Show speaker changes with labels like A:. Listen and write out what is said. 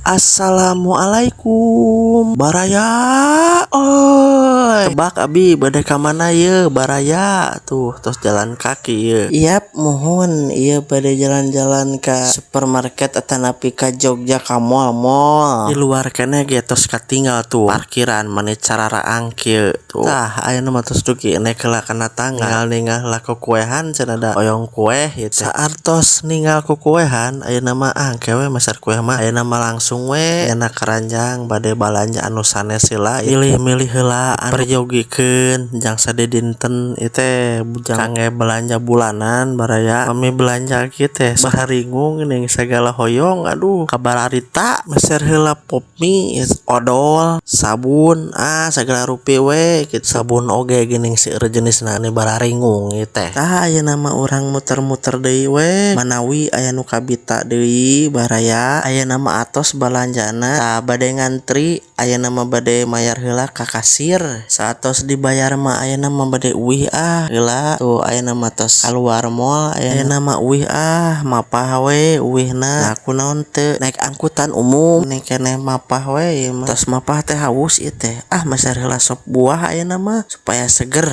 A: Assalamualaikum, baraya. Oi, tebak abi bade ka mana ye, baraya? Tuh, tos jalan kaki ye. Iap, muhun, ieu bade jalan-jalan ka supermarket atanapi ka Jogja, ka mall-mall. Di luar keneh ge tos katinggal tuh parkiran mani cararaang kieu tuh. Tah, ayeuna mah tos dugi naek heula kana tangga, ningal heula kukuehan cenah, da hoyong kue ieu teh. Saartos ningal kukuehan, ayeuna mah, ah, engke we meser kue mah, ayeuna mah langsung we nyana karanjang bade balanja anu sanes heula, milih-milih heula anu peryogikeun jang sadidinten ieu teh kangge belanja bulanan. Baraya, pami belanja kieu teh baharingung geuning, sagala hoyong, aduh, kabararita meser heula Pop Mie, odol, sabun, ah, sagala rupi we kitu. Sabun oge geuning seueur jenisna, anu bararingung ieu teh. Tah, ayeuna mah urang muter-muter deui we, manawi aya nu kabita deui. Baraya, ayeuna mah atos balanjana. Tah, bade ngantri, ayeuna mah bade mayar heula ka kasir. Saatos dibayar mah ayeuna mah bade uih ah heula. Tuh, ayeuna mah tos kaluar mall, ayeuna mah uih ah, mapah we uihna. Nah, kunaon teu naek angkutan umum nih keneh, mapah we ieu mah. Tos mapah teh haus ieu teh, ah, meser heula sop buah ayeuna mah supaya seger.